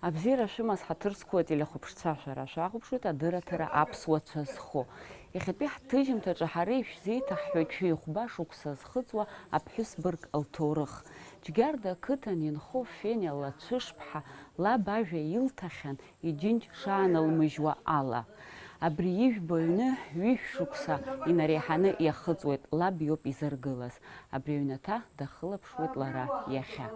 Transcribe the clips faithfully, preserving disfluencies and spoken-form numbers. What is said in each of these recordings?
Абзиара шәымаз ҳаҭыр зқәу ателехәаԥшцәа, шәара шәахәаԥшуеит адырраҭара аԥсуа цәа зху. Иахьатәи ҳҭыжьымҭаҿы ҳара ишәзеиҭаҳҳәоит шәи хәба шықәса зхыҵуа аԥҳәыс бырг лҭоурых. Џьгьарда ақыҭан инхо Фениа Лацәышԥҳа лаб ажәа илҭахьан, иџьынџь шаанылмыжьуа ала. Абри ижәбо аҩны ҩышә шықәса инареиҳаны иахыҵуеит, лаб иоуп изыргылаз. Абри аҩнаҭа дахылаԥшуеит лара иахьа.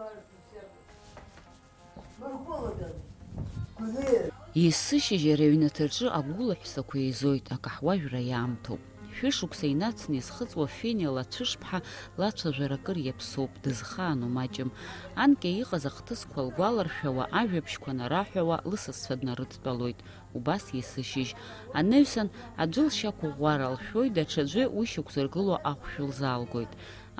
Есышьыжь ари аҩнаҭаҿы агәылаҳәсақәа еизоит, акаҳуажәра иаамҭоуп. Шәышықәса инацны изхыҵуа Фениа Лацәышԥҳа лацәажәара акыр иаԥсоуп, дызхаану маҷым. Анкьа иҟаз ахҭысқәа лгәаларшәауа, ажәабжьқәа нараҳәауа, лысасцәа днарыдтәалоит. Убас есышьыжь. Анаҩсан, аӡәы лшьақәыӷәӷәара лшәоит, даҽаӡәы уи шьақәзыргыло ахәшә лзаалгоит.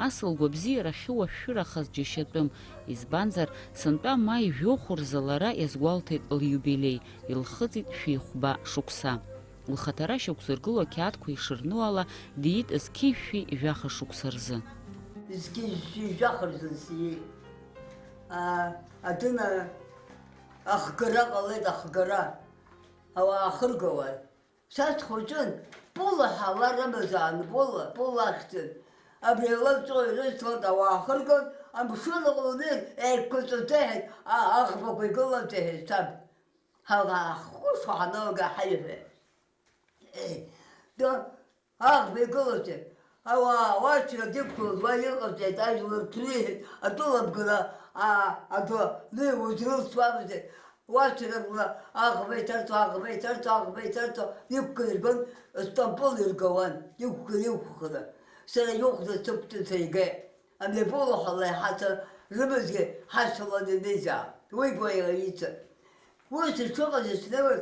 Ас лгәабзиара ахьыуашәшәырахаз џьашьатәым, избанзар, сынтәа маи жәохә рзы лара иазгәалҭеит лиубилеи, илхыҵит шәи хәба шықәса. Лхаҭара шьақәзыргыло ақьаадқәа ишырну ала, диит зқьи жәшәи жәаха шықәса рзы. Зқьи жәшәи жәаха рзы сиит. А, адына ахгара ҟалеит, ахгара. Ауаа ахыргауан. Са схәыҷын, Пула ҳәа ла рымазаан, Пула, Пула ахьӡын. Абри ала ҵәыуа ирысҭоит, ауаа ахыргон, амшын аҟны еиқәҵәаӡа иҳәеит, а-, аӷбақәа игылаӡа иҳәеит саб. Ҳара ҳхәышәтәра ҳаналга ҳаҩҳәа. Е, да, аӷба игылаӡа. Ауаа уашьҭра дықәлоз уа иҟаҵеит, ажәлар ҭриҳәеит, атәыла абгара, а, адәы, уи узрылҵуамызт. Уашьҭра рыла аӷба иҭарҵо, аӷба иҭарҵо, аӷба иҭарҵо, иқәгыларгон, Стамбул иргауан, иқәгыланы, иқәханы. Сара иӷәӷәа сықәҵаны сеигеит. Амҩаԥыло ҳәа леиҳа рымазгьы ҳашьҭаланы инеизаап. Уи гәаиа ицын. Ус ишыҟаз ишнеиуаз,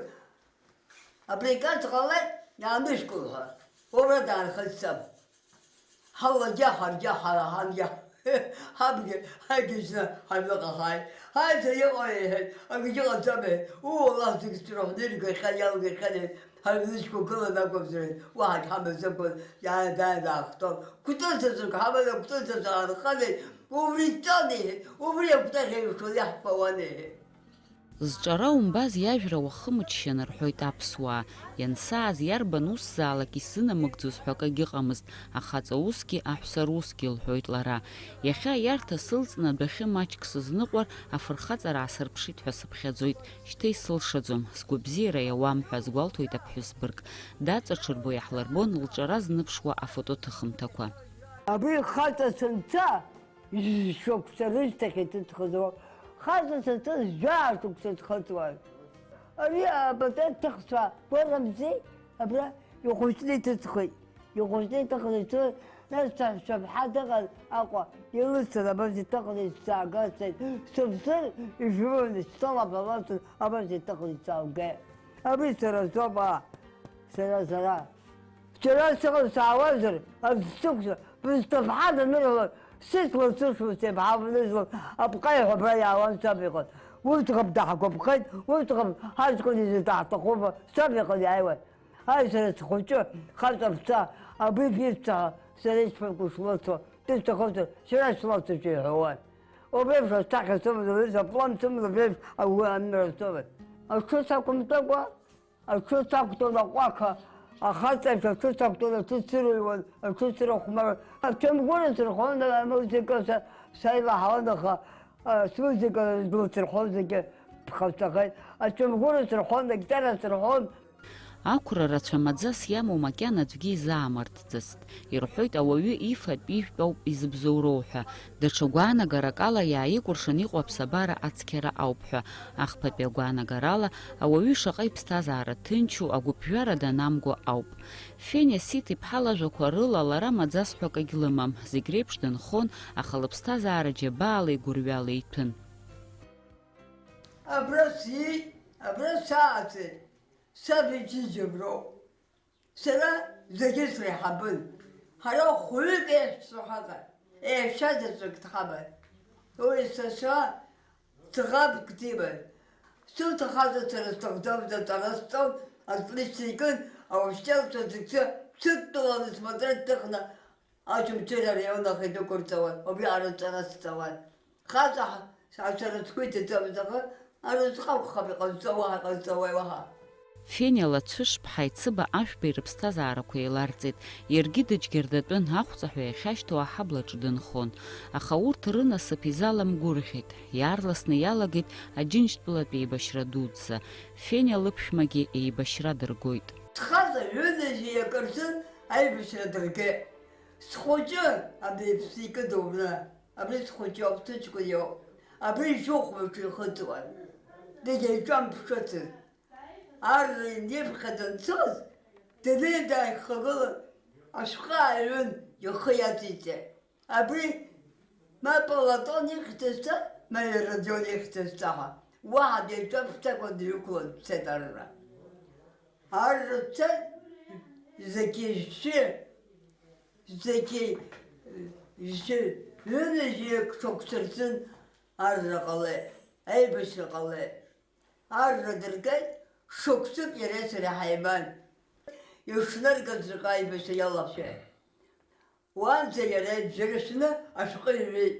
априказ ҟалеит, иаанышәкыл ҳәа. Уара даанхеит саб. Ҳалагьы, ҳаргьы, ҳара ҳангьы, ҳабгьы ҳагьежьны ҳаҩныҟа ҳааит. Ҳаиҭа иҟои, иҳәеит, акгьы ҟаҵам, иҳәеит. Уу, Аллаҳ зегь цәырҳәны иргахьан, иалгахьан, иҳәеит. Ҳаҩнызқьқәа гылан акәымзар, уаҳагь ҳамаӡамкәан, иааи, дааи, даахтәон. Кәтызаҵәык ҳаман, акәтызаҵә аанханы, убри ҵан, иҳәеит, убри акәтаӷь еиқәшәаны иаҳфауан, иҳәеит. Зҿара умбаз иажәра уахымыччан, рҳәоит аԥсуаа. Иансааз иарбан усзаалак исзынамыгӡоз ҳәа акагьы ыҟамызт, ахаҵа усгьы, аҳәса русгьы, лҳәоит лара. Иахьа аиарҭа сылҵны адәахьы маҷк сызныҟәар, афырхаҵара аасырԥшит ҳәа сыԥхьаӡоит. Шьҭа исылшаӡом, сгәабзиара иауам ҳәа азгәалҭоит аԥҳәыс бырг. Даҵаҽырбо иаҳлырбон лҿара зныԥшуа афотоҭыхымҭақәа. Абри хаҵа сынца, шықәса рышьҭахь иҭыҵхыз ауп. Хаҵа сынца, жәаа шықәса схыҵуан. Ари апатеҭ ҭыхцәа гәарамзи, абра ихәыҷны иҭыҵхит. Ихәыҷны иҭыхны ицоит, нас саҳәшьаԥҳа дыҟан Аҟәа, илыцын, абас иҭыхны исзаагацеит. Сыԥсыр, ижәылон, исҭалап, абас, абас иҭыхны исааугеит. Абри сара соуп, аа, сара, сара. Џьара сыҟан саауазар, аӡә сықәзар, бысҭыԥҳа данырҳәалак, сыцлон, сыцлон, сеибҳауан, ызлон, апҟаҩ ҳәа абра иаауан саб иҟны. Урҭ ҟаԥ даҳгәаԥхеит, урҭ ҟаԥ ҳаҷкәын изы даҳҭахума, саб иҟны иааиуан. Ааи, сара схәыҷы, хаҵа бца, абри биццаха, сара исҳәақәо шлыцуа, дысҭахозар, сара слацәажәо иҳәауан. Убри еиԥш асахьа сымаз, убри аплан сымаз, убри еиԥш агәы анра сымаз. Аҽы сақәымҵакәа, аҽы сақәтәон аҟәақҳәа, ахаҵаҿ аҽы сақәтәон, аҽы сырыҩуан, аҽы сырыхәмаруан. Ачамгәыр сырхон, амузыка са, саилаҳауан, аха, а, смузыка длыцырхон зегьы ԥхасҭахеит. Ачамгәыр сырхон, агитара сырхон. Ақәра рацәа маӡас иамоу макьана аӡәгьы изаамыртӡацт. Ирҳәоит, ауаҩы ифатә-ижәтә ауп изыбзоуроу ҳәа. Даҽа гәаанагарак ала иааикәыршан иҟоу аԥсабара ацқьара ауп ҳәа. Ахԥатәи агәаанагарала, ауаҩы шаҟа иԥсҭазаара ҭынчу, агәыԥжәара данамго ауп. Фениа Сиҭ-иԥҳа лажәақәа рыла, лара маӡас ҳәа акагь лымам, зегь реиԥш дынхон, аха лыԥсҭазаара џьабаалеи гәырҩалеи иҭәын. Абра сиит, абра сааӡеит, саб иџьынџьаброуп. Сара зегьы среиҳабын. Ҳара хәҩык еиҳәшьцәа ҳаҟан, еиҳәшьа заҵәык дҳаман. Уи сашьа ӡӷабк диман. Сылҭахазар сара сҭахӡамызт, аҵара сҵон, аҵлышьҭа икын, аушьҭелцәа зегьы сыдтәаланы смаҭәа дҭыхны, Очамчыра араион ахь идәықәырҵауан, убриаҟара аҵара сҵауан. Хаҵа ҳа-, ҳацара сгәы иҭаӡамызт, аха Арыцхә акәхап иҟазҵо, уаҳа иҟазҵауеи, уаҳа? Фениа Лацәышԥҳа Ицыба Ашәбеи рыԥсҭазаарақәа еиларҵеит. Иаргьы дыџьгьардатәын, ахәҵаҳәа иахьашьҭоу аҳаблаҿы дынхон. Аха урҭ рынасыԥ изаламгәырӷьеит. Иаарласны иалагеит Аџьынџьтәылатә еибашьра дуӡӡа. Фениа лыԥшәмагьы еибашьра дыргоит. Схаҵа ҩынҩажәи акы рзын аибашьра дыргеит. Схәыҷы абри аԥсы икыдуп, абри схәыҷы ауп, сыҷкәын иоуп. Абри ишьоух мыҿы ихыҵуан. Дагьаҿамԥшыцызт. Арра иԥхьа данцоз, днеин дааихагылан, ашәҟәы ааҩын, ихы иациҵеит. Абри ма Платон ихьӡ азҵаа, ма Родион ихьӡ азҵаа ҳәа, уаҳа деиҿамԥшӡакәа дҩықәлан дцеит арра. Арра дцеит, зегьы жьы, зегьы жьы, ҩынҩажәи шықәса рзын арра ҟалеит, аибашьра ҟалеит. Арра дыргеит, шықәсык иареи сареи ҳаибан. Ишныргаз заҟа аибашьра иалашәеит. Уанӡа иара ибжьы ршны ашәҟәы иҩит.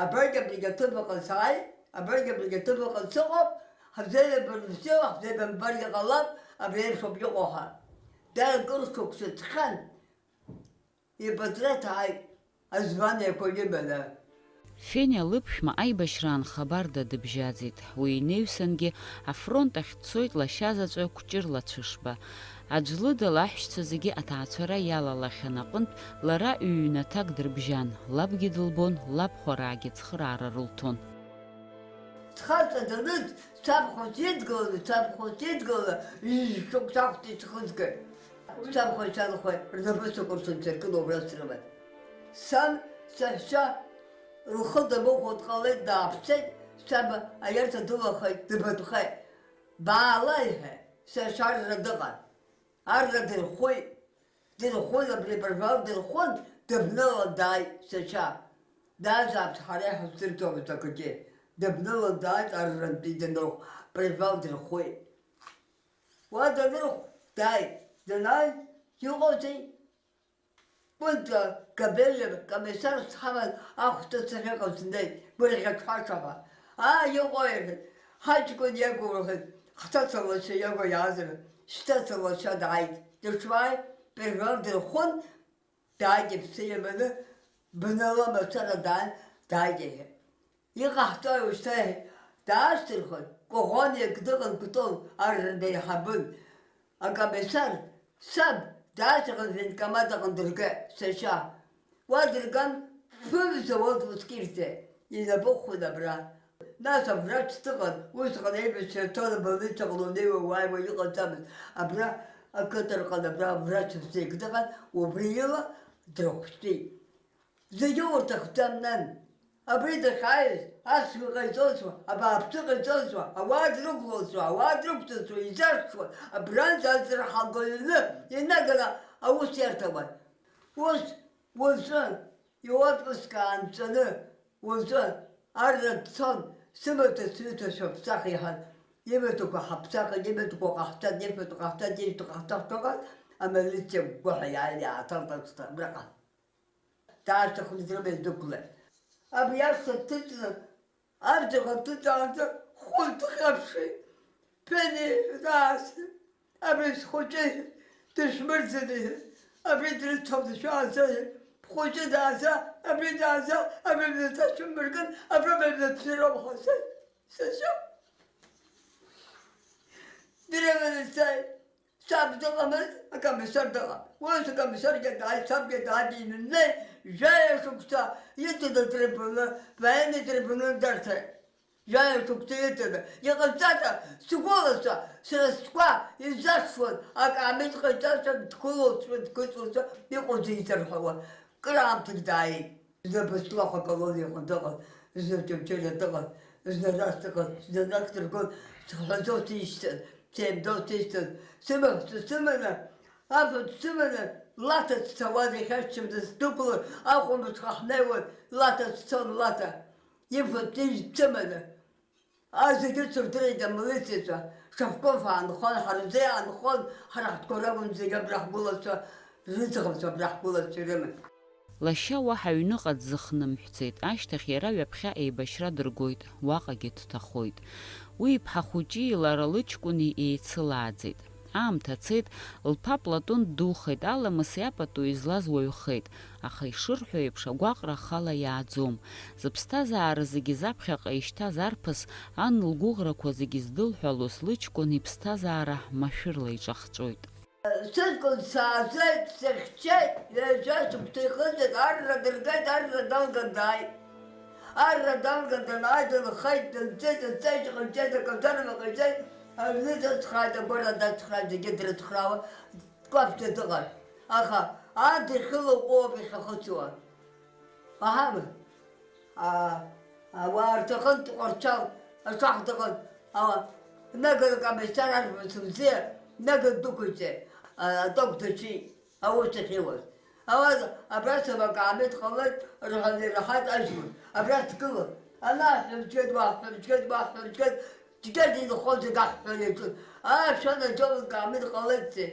Абаргь абригь аҭыԥ аҟны сааит, абаргь абригь аҭыԥ аҟны сыҟоуп, ҳзеибамбаргьы ҟалап, абри еиԥш ауп иҟоу ҳәа. Дара кыр шықәса ҵхьан, ипатреҭ ааит, азваниақәа иманы. Фениа лыԥшәма аибашьраан хабарда дыбжьаӡит. Уи инеҩсангьы афронт ахь дцоит лашьа заҵәы Кәҷыр Лацәышба. Аӡә лыда лаҳәшьцәа зегьы аҭаацәара иалалахьан аҟынтә, лара ҩ-ҩнаҭак дырбжьан, лабгьы дылбон, лабхәараагьы цхыраара рылҭон. Схаҵа даныз, сабхәа сидгыланы, сабхәа сидгыланы, ҩажәи шықәса ахәда исхызгеит. Сабхәа исанхәа рнапы сыкәыршан, саркын убра срыман. Сан, саҳәшьа, лхы дамыхәо дҟалеит, дааԥсеит, саб аиарҭа дылахеит, дыбатәхеит. Баала, иҳәа, сашьа арра дыҟан. Арра дырхәит. Дырхәын, абри абаржәал дырхәын, дыбнылан дааит сашьа. Даазаап, ҳара иҳаздырӡомызт акгьы. Дыбнылан дааит, аррантәи данырхә, абаржәал дырхәит. Уа данырхә, дааит. Данааи, иҟоузеи? Кәынта Габелиа комиссарс дҳаман ахәда сахьыҟаз днеит, гәырӷьаҽҳәаҽаҳәа. Аа, иҟои, иҳәеит, ҳаҷкәын иагу, иҳәеит, ҳҭаца лашьа иагу иаазар, шьҭаца лашьа дааит. Дышмааи, Первал дырхәын, дааит иԥсы иабаны, бнала мацара даан, дааит, иҳәеит. Иҟаҳҵои ушьҭа, иҳәеит, даасҭырхын, Коӷониак дыҟан, Кәтол арра деиҳабын. Акомиссар, саб, дааҵәҟьан военкомат аҟны дыргеит, сашьа. Уа дырган, фымза уа дускирте, инапы ӷәӷәан абра. Нас аврач дыҟан, усҟан аибашьцәа рцон, абольницаҟны унеиуа уааиуа иҟаӡамызт. Абра ақыҭарҟан абра аврач бзиак дыҟан, убри ила дрыхәшәтәит. Зегьы урҭахӡам, нан. Абри дахьааиз, ацәгьа ҟаиҵозшәа, абааԥсы ҟаиҵозшәа, ауаа дрықәлозшәа, ауаа дрықәҵозшәа, изаршәуан, абранӡа аӡырҳагоҩны инаганы аус иарҭауан. Ус, уаҵәы, иотпуск аанҵәаны, уаҵәы, арра дцон, сымаҭәа сҩызцәа шәаԥсах иҳәан, имаҭәақәа ҳаԥсахын, имаҭәақәа ҟаҳҵан, имаҭәақәа ҟаҳҵан, имаҭәақәа ҟаҳҵан шәыҟаз, амилициа гәгәаҳәа иааины иааҭалҵан сҭабраҟа. Даарҭахны дрымаз дықәлеит. Абри ашҭа дҭыҵны, абџьар дҭыҵаанӡа хәынтә хьаԥшит. Ԥенеи, нас, абри схәыҷы дышәмырӡын, абри дрыцҳауп, дышәаанӡа, бхәыҷы даанӡа, абри даанӡа, абри бзацәымбыркын, абра быҩнаԥсыроуп ҳәа сашьа. Дрыманы дцеит. Саб дыҟамызт, акомиссар дыҟан. Ус акомиссаргьы дааит, сабгьы дааит, инеи, жәаҩа шықәса иҵегь атрибуна, военный трибунал дарҭеит. Жәаҩа шықәса иҵегь. Иҟаҵата, сгәылацәа, сара стәқәа изасуан, акаамеҭ ҟаиҵазшәа дгылоуцәа, дгәыҵуцәа иҟоу зегь сырҳәауан. Кыраамҭагь дааит. Зны Баслахә аколониаҟны дыҟан, зны Ҷымҷыра дыҟан, зны арахь дыҟан, зны арахь дыргон, схәыҷы дысшьҭын, сеимдо дысшьҭын, сымаҳәцәа сыманы, афатә сыманы, Лаҭа дцауан, иахьа сҽыназыдкылон, ахәымҽха ҳнеиуан, Лаҭа дцон, Лаҭа, ифатә ижь дсыманы. А зегьы рцәырҵра идамлыцызшәа, Шовков аанхон, Ҳарзеи аанхон, ҳара ҳтәқәа ракәын зегьы абра ҳгәылацәа, рыӡӷабцәа абра ҳгәылацәа ирыман. Лашьа уаҳа аҩныҟа дзыхнымҳәӡеит, ашьҭахь иара ҩаԥхьа еибашьра дыргоит, уаҟагьы дҭахоит. Уи иԥҳа хәыҷи лара лыҷкәыни еицылааӡеит. Аамҭа цеит, лԥа Платон ддухеит, аламыси апатуи злаз уаҩхеит, аха ишырҳәо еиԥш, агәаҟра ахала иааӡом. Зыԥсҭазаара зегьы заԥхьаҟа ишьҭаз арԥыс, ан лгәыӷрақәа зегьы здылҳәалоз лыҷкәын иԥсҭазаара машәырла иҿахҵәоит. Сыҷкәын сааӡеит, сыхьчеит, ҩажәа шықәса ихыҵит, арра дыргеит, арра далган дааит. Арра далган данааи, дынхеит, дынҵит, дынҵеит, дҟаиҵеит, аказарма ҟаиҵеит, аҩны дацхрааит, агәара дацхрааит, зегьы дрыцхраауа, дкәаԥӡа дыҟан. Аха ан дахьылаҟәуоуп иахьахыҵуа. Аҳама. А, ауаа рҭахын Тҟәарчал, ашаха дыҟан, ала, нагак амисар арԥыс бзиа, нагак дәықәиҵеит, а, атәақә дыршьит, аус ахьиуаз. Ауаз абра сабак аамеҭ ҟалеит, рҳәан ираҳаит ажәлар, абра сгылан. Ана ҳәынҵәеит, уа ҳәынҵәеит, уа ҳәынҵәеит, џьгьарҭ инхо зегь аҳәҳәа иаҿын. Ашәа наџьалбеит, аамеҭ ҟалеит, сеи.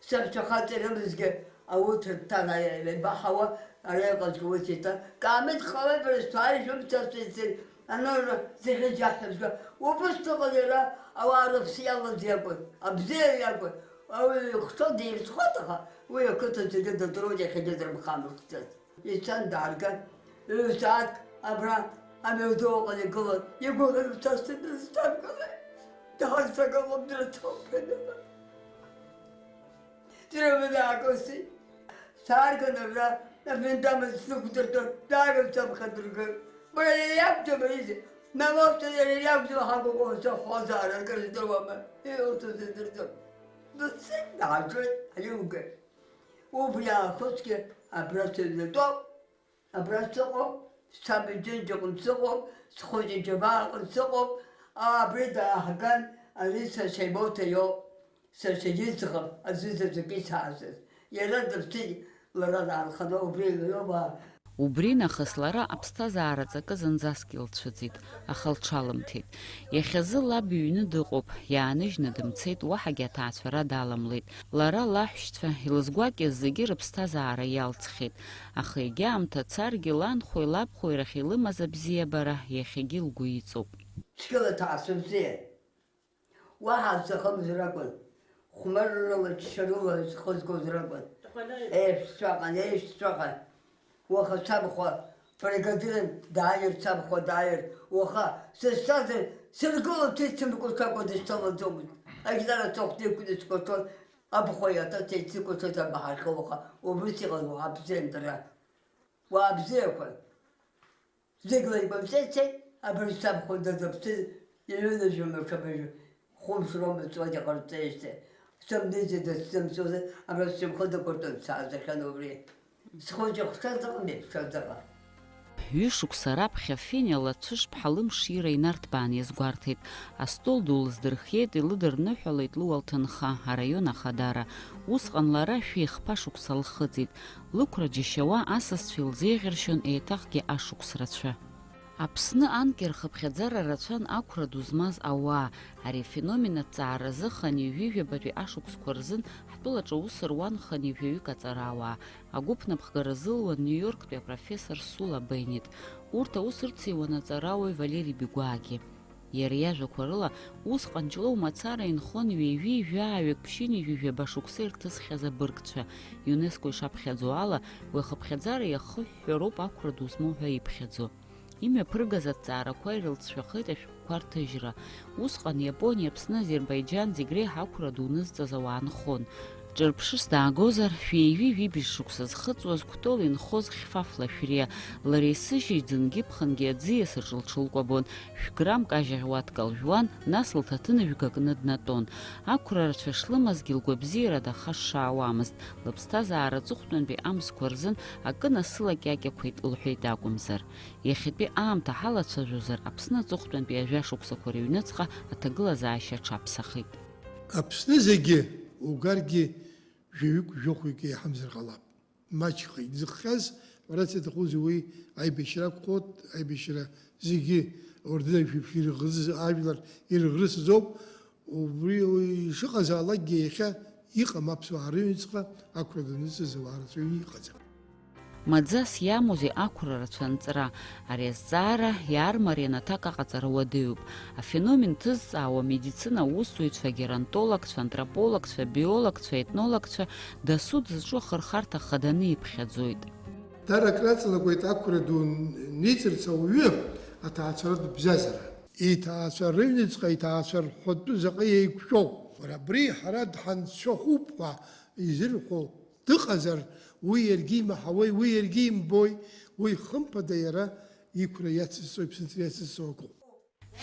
Саҳәшьа хаҵа ирымазгьы ауҭра дҭан, аиаҩ еибаҳауа ара иҟазгьы ус иҭан. Каамеҭ ҟалеит, бара сҭааи шәымца сыццеит, анырра зегьы џьаҳәызга. Убыс дыҟан иара, ауаа рыԥсы иалаз иакәын, абзиа иакәын. Ауаҩы ихшо дирызхоит, аха уи ақыҭа зегьы дадыруеит, иахьагьы дырмхамышҭӡац. Ицан даарган, ҩ-сааҭк абра амҩаду аҟны игылан, игәаӷ-ҩцас дысҭамгылеит. Дҳарцагылом, дрыцҳауп ҳәа дыҟан. Дрыманаакылсит. Саарган абра, афондамыз сықәдыртәан, дааган саԥхьа дыргоит. Бара иара иакәӡам аҩыза. Намоҭа иара иакәӡам ҳагәыгәыҳәа сыхәозаара акыр здыруама, иуҭозеи дырӡом. Дыццеит, дааӡоит, ари угеит. Убри аахысгьы абра сыҩнатәоуп. Абра сыҟоуп, саб иџьынџьаҟны сыҟоуп, схәыҷы џьабааҟны сыҟоуп, абри дааҳган, ари сашьа имоҭа иоуп, сашьа иӡӷаб, аӡәы заҵәык исаазаз. Иара дыԥсит, лара даанханы убри иоума? Убри нахыс лара аԥсҭазаара ҵакы зынӡаск илцәыӡит, аха лҽалымҭеит. Иахьазы лаб иҩны дыҟоуп, иааныжьны дымцеит, уаҳагьы аҭаацәара даламлеит. Лара лаҳәшьцәа, илызгәакьаз зегьы рыԥсҭазаара иалҵхьеит. Аха егьа аамҭа царгьы, ланхәеи лабхәеи рахь илымаз абзиабара иахьагьы лгәы иҵоуп. Цәгьала ҭаацәа бзиан. Уаҳа аӡә дахымз ракәын. Хәмаррала, ччарыла зхызгоз ракәын. Еишәҵәаҟан, еишәҵәаҟан. Уаха сабхәа бригадирын, дааир, сабхәа дааир. Уаха сызцазар, сыргылон, ҭицымгәа сакәа дышьҭалаӡомызт. Ажәлар аҵыхәтәа иқәны скәашон, абхәа иаҭа ҭицыкәашоит абаҳахьоу, уаха убыс иҟан уаа бзиан дара. Уаа бзиақәан. Зегь леигәаԥҵәеит, абыржә сабхәында дыԥсыз, иҩынажәа мҩаԥгатәы хәымш роума ҵуеит иҟарҵеижьҭеи. Сымнеижьҭеи дысзымҵозар, абра сшьамхы дықәыртәаны саазахьан убри. Схәыҷы хшаз ыҟам, иԥшаз ыҟам. Ҩышықәса раԥхьа Фениа Лацәышԥҳа лымшира инарҭбаан иазгәарҭеит. Астол ду лыздырхиеит, илыдырныҳәалеит луа лҭынха, араион ахадара. Усҟан лара шәи хԥа шықәса лхыҵит. Лықәра џьашьауа асасцәа илзеиӷьаршьон еиҭахгьы ашықәс рацәа. Аԥсны анкьа рхыԥхьаӡара рацәан ақәра ду змаз ауаа. Ари афеномен аҭҵааразы хынҩажәи жәабатәи ашықәсқәа рзын ҳтәылаҿы аус руан хынҩажәаҩык аҵарауаа. Агәыԥнапхгара зылуан Нью-Иорктәи апрофессор Сула Беннет. Урҭ аус рциуан аҵарауаҩ Валери Бигәаагьы. Иара иажәақәа рыла, усҟан Ҷлоу мацара инхон ҩажәи жәааҩык ԥшьынҩажәи жәаба шықәса ирҭысхьаз абыргцәа. ЮНЕСКО ишаԥхьаӡо ала, уи ахыԥхьаӡара иахыҳәҳәароуп ақәра ду змоу ҳәа иԥхьаӡо. Имҩаԥыргаз аҭҵаарақәа ирылҵшәахеит ашәҟәқәа рҭыжьра. Усҟан Иапониа, Аԥсны, Азербаиџьан зегь реиҳа ақәра ду нызҵаз ауаа нхон. Ҿырԥшыс даагозар, шәи ҩажәи жәибжь шықәса зхыҵуаз Кәтол инхоз Хьфафла Шәриа, лара есышьыжь ӡынгьы-ԥхынгьы аӡиас аҿы лҽылкәабон, шә-граммк ажьаӷь уаткал жәуан, нас лҭаҭын жәгакны днатәон. Ақәра рацәа шлымазгьы лгәабзиара дахашшаауамызт, лыԥсҭазаара аҵыхәтәантәи амзқәа рзын акы насылакьакьақәеит лҳәеит акәымзар. Иахьатәи аамҭа ҳалацәажәозар, Аԥсны аҵыхәтәантәи ажәа шықәсақәа рыҩныҵҟа аҭагылазаашьа аҽаԥсахит. Аԥсны зегьы, угаргьы, жәаҩык, жәохәҩык еиҳамзар ҟалап. Маҷхеит. Дзыхҟьаз, уара дзаҭахузеи уи аибашьра акәхоит, аибашьра зегьы орденажәи жәаҩык ирыӷрыз ажәлар ирыӷрысыз ауп. Убри ишыҟазаалакгьы иахьа иҟам аԥсуаа рыҩнуҵҟа ақәра даныҵаз ауаа рацәаҩны иҟаӡам. Маӡас иамоузеи ақәра рацәа анҵра? Ари азҵаара иаармариан аҭак аҟаҵара уадаҩуп. Афеномен ҭызҵаауа амедицина аусзуҩцәа, геронтологцәа, антропологцәа, биологцәа, етнологцәа дасу дызҿу ахырхарҭа хаданы иԥхьаӡоит. Дара акраҵанакуеит ақәра ду ниҵарц ауаҩы аҭаацәаратә бзазара. Иҭаацәа рыҩныҵҟа иҭаацәа рҳәатәы заҟа еиқәшәоу. Уара абри ҳара дҳанцәахәуп ҳәа изырҳәо дыҟазар, уи иаргьы имаҳауеи, уи иаргьы имбои, уи хымԥада иара иқәра иацызҵо, иԥсынҵры иацызҵо акоуп.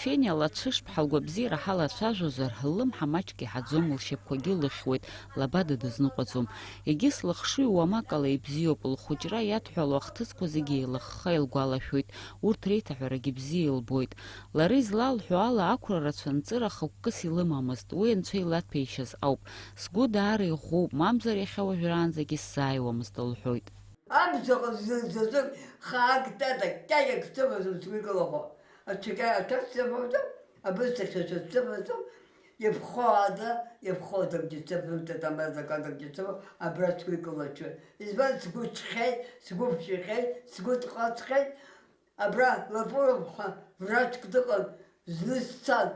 Фениа Лацәышԥҳа лгәабзиара ҳалацәажәозар, ллымҳа маҷк иҳаӡом, лшьапқәагьы лыхьуеит, лабада дызныҟәаӡом. Егьыс лыхшыҩ уамак ала ибзиоуп, лхәыҷра иадҳәалоу ахҭысқәа зегьы еилыхха илгәалашәоит, урҭ реиҭаҳәарагьы бзиа илбоит. Лара излалҳәо ала, ақәра рацәа анҵыра хықәкыс илымамызт, уи анцәа илаҭәеишьаз ауп. Сгәы даара иӷәӷәоуп, мамзар иахьа уажәраанӡагьы сзааиуамызт, лҳәоит. Амзаҟа зынӡаӡәык хаак, тата, кьаҿак сымаӡам сгәы икылахо. Аҽакьа аҭак сымаӡам, абысҭа шьацәа сымаӡам, иаԥхо ада, иаԥхо адакгьы сымам, тата, амазак адакгьы сымам, абра сгәы икылаччоит. Избан, сгәы ҿхьеит, сгәы ԥшьахьеит, сгәы ҭҟәацхьеит. Абра Лапуровха врачк дыҟан, зны сцан,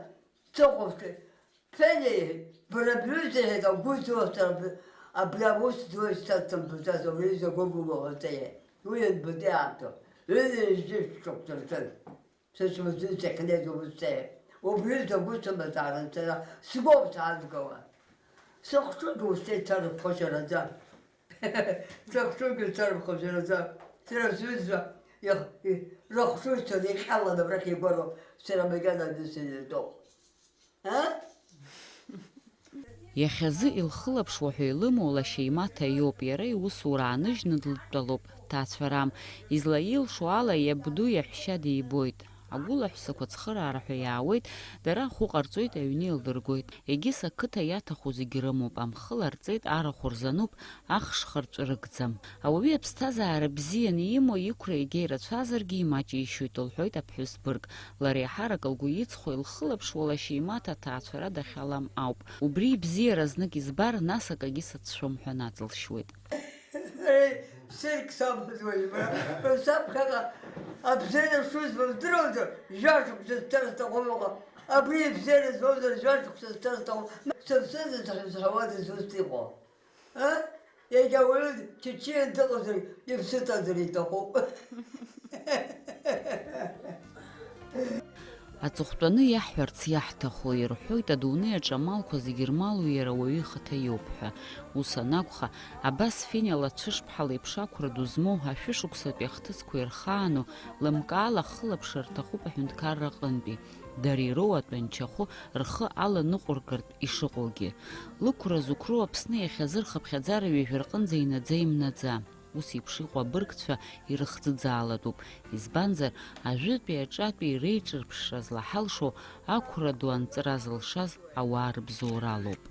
сыхәаԥшит. Фениа, иҳәеит, бара бҩыза, иҳәеит, агәы зуа сара б-, абри аус зуа исҭаҵам бызаз, убри изы агәы бумоуа сеиҳәеит. Уи ианбатәи аамҭоу? Ҩынҩажәи шәшықәса рзын. Сыҽмазын сахьнеиз убыс сеиҳәеит. Убри изы агәы сымазаарын сара, сгәоуп саазгауа. Сыхшыҩгьы ус еицарыԥхашьараӡам. Сыхшыҩгьы сарыԥхашьараӡам. Сара сҩызцәа иах-, и-, рыхшыҩцәа еиҟьаланы абрахь игәароуп. Сара макьана аҩны сыҩнатәоуп. А? Иахьазы илхылаԥшуа ҳәа илымоу лашьа имаҭа иоуп, иара иусура ааныжьны длыдтәалоуп, дҭаацәарам. Излаилшо ала, иабду иаҳәшьа дибоит. Агәылаҳәсақәа цхыраара ҳәа иаауеит, дара ахәы ҟарҵоит, аҩны еилдыргоит. Егьыс ақыҭа иаҭаху зегьы рымоуп, амхы ларҵеит, арахә рзануп, ахш хырҵәы рыгӡам. Ауаҩы аԥсҭазаара бзианы имоу, иқәра егьа ирацәазаргьы имаҷишьоит, лҳәоит аԥҳәыс бырг. Лара еиҳарак лгәы иҵхо, илхылаԥшуа лашьа имаҭа аҭаацәара дахьалам ауп. Убри ибзиара знык избар, нас акагьы сацәшәом ҳәа наҵылшьуеит. Сара сирк самаӡам уажәы, бара, саԥхьаҟа абзиара шузбо здыруазар, жәашықәса сцар сҭахуп уаҟа. Абри абзиара змоузар, жәашықәса сцар сҭахуп. Сыԥсыӡ зҳәауа дызусҭа иҟоу? А? Иагьа ауаҩы чыччиан дыҟазар, иԥсы ҭазар иҭахуп. Аҵыхәтәаны иаҳҳәарц иаҳҭаху, ирҳәоит, адунеи аҿы амалқәа зегьы рмалу иара уаҩы ихаҭа иоуп ҳәа. Ус анакәха, абас Фениа Лацәышԥҳа леиԥш ақәра ду змоу, ашәышықәсатәи ахҭысқәа ирхаану, лымкаала ахылаԥшра рҭахуп аҳәынҭқарра аҟынтәи, дара ироуа атәанчахәы рхы аланыҟәыргартә ишыҟоугьы. Лықәра зықәроу Аԥсны иахьазы рхыԥхьаӡара ҩажәа рҟынӡа инаӡа-имнаӡа. Ус еиԥш иҟоу абыргцәа ирыхӡыӡаалатәуп, избанзар, ажәытәи аҿатәи реиҿырԥшра злаҳалшо ақәра ду анҵра зылшаз ауаа рыбзоуралоуп.